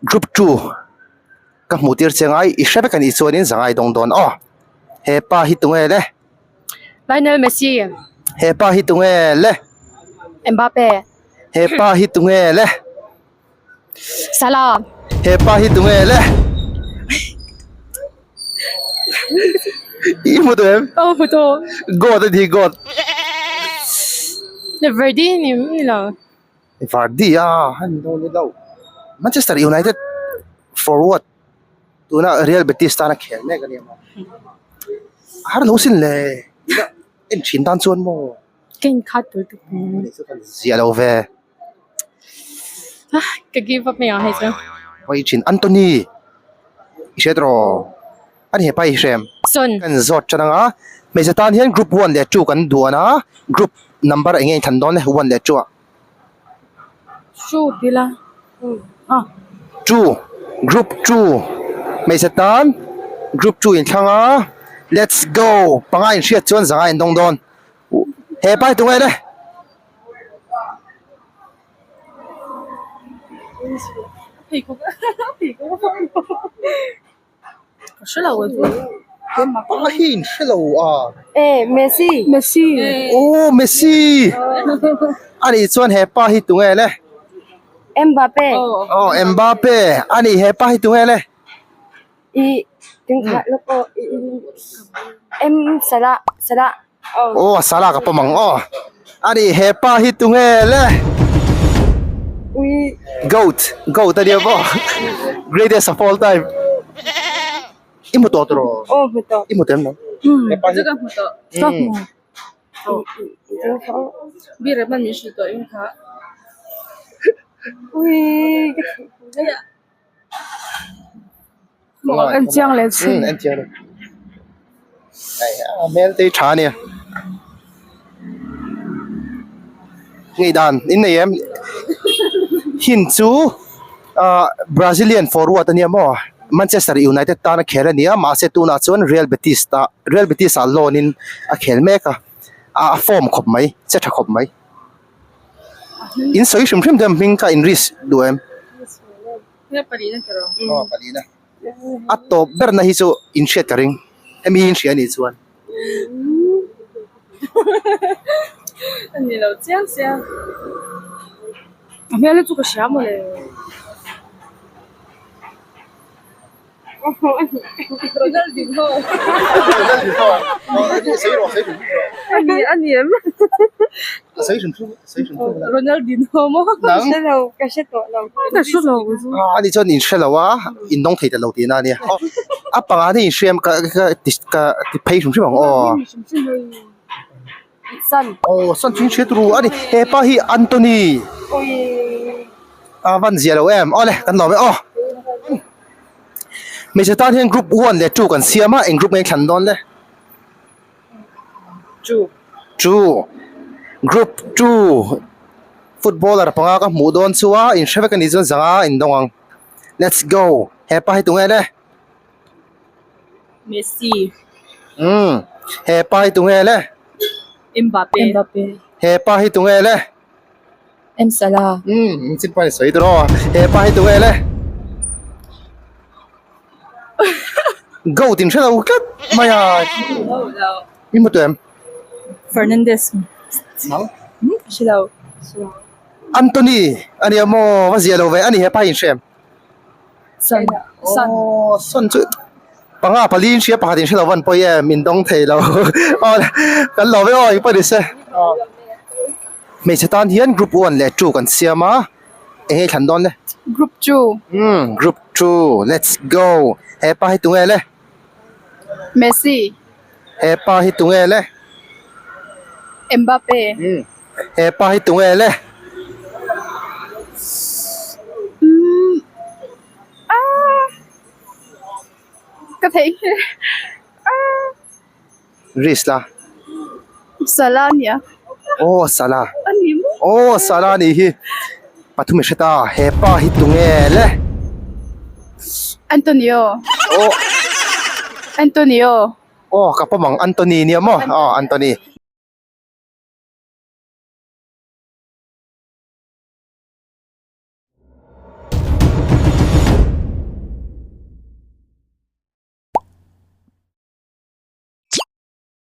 Group 2 ka hmuh tir che ngai i hre vek a nih chuanin zangai dawng dawn aw. He pa hi tunge le? Lionel Messi. He pa hi tunge le? Mbappe. He pa hi tunge le? Salah. He pa hi tunge le? I hmu tawh em? Aw hmu tawh. God a ni God. Vardy ni ni lo. Vardy a han dawn ni lo. Manchester United forward tuna Real Betis tana khel mek a ni a. Har lo sin le. En thin tan chuan maw? Ka inkhat tur ka hmu. Ani chu kan zia lo ve. Ka give up mai ang hei chu. Hawi thin Anthony i hriat rawh. Ani hepa i hrem. Son. Kan zawt tan anga hmeichhe tan hian group 1 leh 2 kan duan a group number eng nge in thlan dawn le 1 leh 2 ah. 2 ti la. 2 group 2 hmeichhe tan group 2 in thlang a let's go panga in hriat chuan zanga in dawng dawn. Hepa hi tunge le? Hepa hi in hre lo a. Messi. Messi. Oh Messi. Ani chuan hepa hi tunge le? Mbappe. Oh Mbappe. Ani hepa hi tunge le? I tingkha lawk aw i M Salah Salah aw. Aw Salah ka pawm ang aw. Ani hepa hi tunge le? Ui. Goat goat ania maw greatest of all time. I hmu tawh tawh? Aw hmu tawh. I hmu tawh em lo? Hepa hi. Ka hmu tawh. Ka hmu. Ui. En chiang leh chhin. En chiang leh. Ai a hmel te hi tha ania. Ngei dan in nei em? Hin chu ah Brazilian forward ania maw? Manchester United tana khel ania mahse tunah chuan Real Betis ta Real Betis ah loan in a khel mek a. A form khawp mai che tha khawp mai. In sawi hrim hrim deuh hming kha in risk duh em? Aw palina. A tawp berna hi chu in hriat ka ring. Hemi hi in hria anih chuan. Ani lo chiang sia. A hmel hi chu ka hria mawle. Ani chuan in hre lo a, in dawng thei ta lo tihna a nia. A panga hi in hriam ka ka ka ti phei hrim hrim ang aw. Aw san chu in hria turu a ni. Hepa hi Anthony a van zia lo em awle kan lawm e aw. Hmeichhe tan hian group 1 leh 2 kan siam a, eng group nge thlan dawn le? 2. 2. Group 2 footballer panga ka hmuh dawn chu a, in hre vek a nih chuan zanga in dawng ang. Let's go. Hepa hi tunge le? Messi. Umm. Hepa hi tunge le? Mbappe. Mbappe. Hepa hi tunge le? M Salah. Umm in chin pawn i sawi tur aw. Hepa hi tunge le? Goat in hre lo tlat mai a. I hmu tawh em? Fernandes. Nang? Hre lo. Anthony ania maw va zia lo ve ani hepa hi in hre em? Son. Son. Aw son chu panga pali in hria pakhat in hre lo van pawi em in dawng thei lo. Aw kan lo ve aw eng pawh ni se. Hmeichhe tan hian group 1 leh 2 kan siam a eng nge thlan dawn le? Group 2. Umm group 2 let's go hepa hi tunge le? Messi. Hepa hi tunge le? Mbappe. Umm hepa hi tunge le? Umm ah ka theih ah. Risk la. Salah ania. Aw Salah. Ani maw? Aw Salah anih hi. Pathum i hre ta. Hepa hi tunge le? Antonio. Aw. Antonio. Aw ka pawm ang Anthony nia maw? Aw Anthony.